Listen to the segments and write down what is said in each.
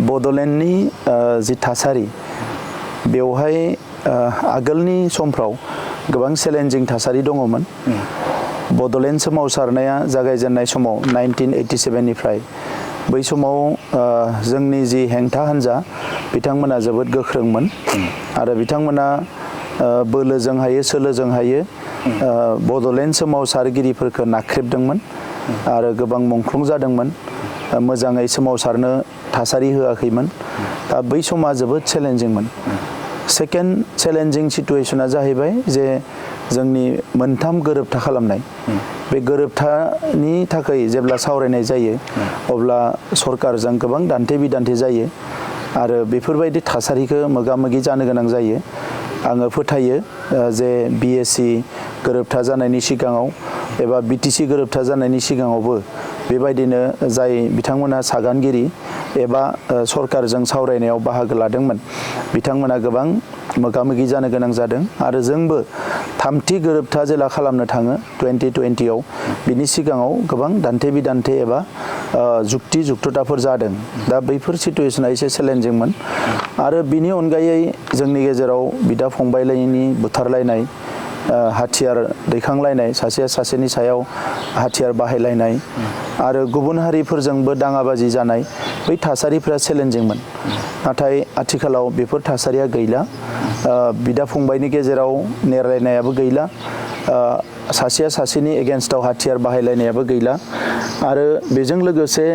बड'लेण्डनि जि थासारि बेवहाय आगोलनि समफ्राव गोबां चेलेन्जिं थासारि दङमोन। बड'लेण्ड सोमावसारनाया जागायजेननाय समाव 1987 निफ्राय बै समाव जोंनि जि हेंथा हान्जा बिथांमोना जोबोद गोख्रोंमोन आरो बिथांमोना बोलोजों हायो सोलोजों हायो बड'लेण्ड सोमावसारगिरिफोरखौ नाख्रेबदोंमोन आरो गोबां मुंख्लं जादोंमोन। मोजाङै सोमावसारनो थासारि होआखैमोन। दा बै समा जोबोद चेलेन्जिंमोन। सेकेन्ड चेलेन्जिं सिटुएशना जाहैबाय जे जोंनि मोनथाम गोरोबथा खालामनाय। बे गोरोबथानि थाखाय जेब्ला सावरायनाय जायो अब्ला सरकारजों गोबां दान्थे बिदान्थे जायो आरो बेफोरबायदि थासारिखौ मोगा मोगि जानो गोनां जायो। आङो फोथायो जे BSc गोरोबथा जानायनि सिगाङाव एबा BTC गोरोबथा जानायनि सिगाङावबो बेबायदिनो जाय बिथांमोना सागानगिरि एबा सरकारजों सावरायनायाव बाहागो लादोंमोन बिथांमोना गोबां मोगा मोगि जानो गोनां जादों आरो जोंबो थामथि गोरोबथा जेला खालामनो थाङो 2020आव बिनि सिगाङाव गोबां दान्थे बिदान्थे एबा जुक्ति जुक्तताफोर जादों। दा बैफोर सिटुएशना एसे चेलेन्जिंमोन आरो बिनि अनगायै जोंनि गेजेराव बिदा फंबायलायनि बुथारलायनाय हाथियार दैखांलायनाय सासेया सासेनि सायाव हाथियार बाहायलायनाय आरो गुबुन हारिफोरजोंबो दाङाबाजि जानाय बै थासारिफोरा चेलेन्जिंमोन। नाथाय आथिखालाव बेफोर थासारिया गैला। बिदा फंबायनि गेजेराव नेरायनायाबो गैला। सासेया सासेनि एगेन्स्टआव हाथियार बाहायलायनायाबो गैला आरो बेजों लोगोसे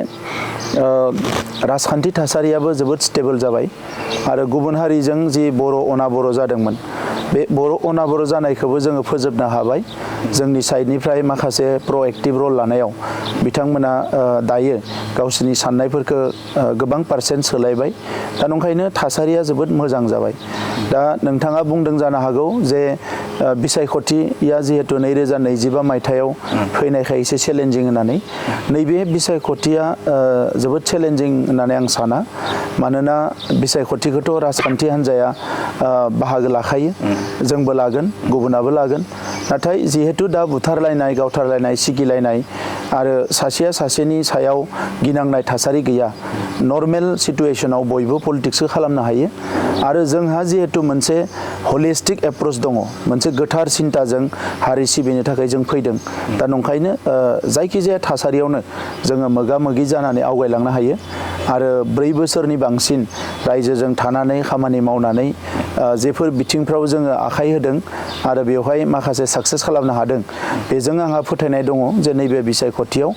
राजखान्थि थासारियाबो जोबोद स्टेबल जाबाय आरो गुबुन हारिजों जि बर' अनाबर' जादोंमोन बे बर' अनाबर' जानायखौबो जोङो फोजोबनो हाबाय। जोंनि साइडनिफ्राय माखासे प्रएक्टिभ रल लानायाव बिथांमोना दायो गावसोरनि साननायफोरखौ गोबां पारसेन्ट सोलायबाय। दा नंखायनो थासारिया जोबोद मोजां जाबाय। दा नोंथाङा बुंदों जानो हागौ जे बिसायख'थिया जिहेतु 2025 मायथाइयाव फैनायखाय एसे चेलेन्जिं होननानै। नैबे बिसायख'थिया जोबोद चेलेन्जिं होननानै आं साना। मानोना बिसायख'थिखौथ' राजखान्थि हान्जाया बाहागो लाखायो। जोंबो लागोन गुबुनाबो लागोन। नाथाय जिहेतु दा बुथारलायनाय गावथारलायनाय सिगिलायनाय आरो सासेया सासेनि सायाव गिनांनाय थासारि गैया। नर्मेल सिटुएशनाव बयबो पलिटिक्सखौ खालामनो हायो आरो जोंहा जिहेतु मोनसे हलिस्टिक एप्रोच दङ, मोनसे गोथार सिन्ताजों हारि सिबिनो थाखाय जों फैदों। दा नंखायनो जायखिजाया थासारियावनो जोङो मोगा मोगि जानानै आवगायलांनो हायो आरो 4 बोसोरनि बांसिन रायजोजों थानानै खामानि मावनानै जेफोर बिथिंफ्राव जोङो आखाइ होदों आरो बेवहाय माखासे साक्सेस खालामनो हादों बेजों आंहा फोथायनाय दङ जे नैबे बिसायख'थियाव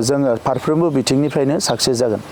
जोङो फारफ्रोमबो बिथिंनिफ्रायनो साक्सेस जागोन।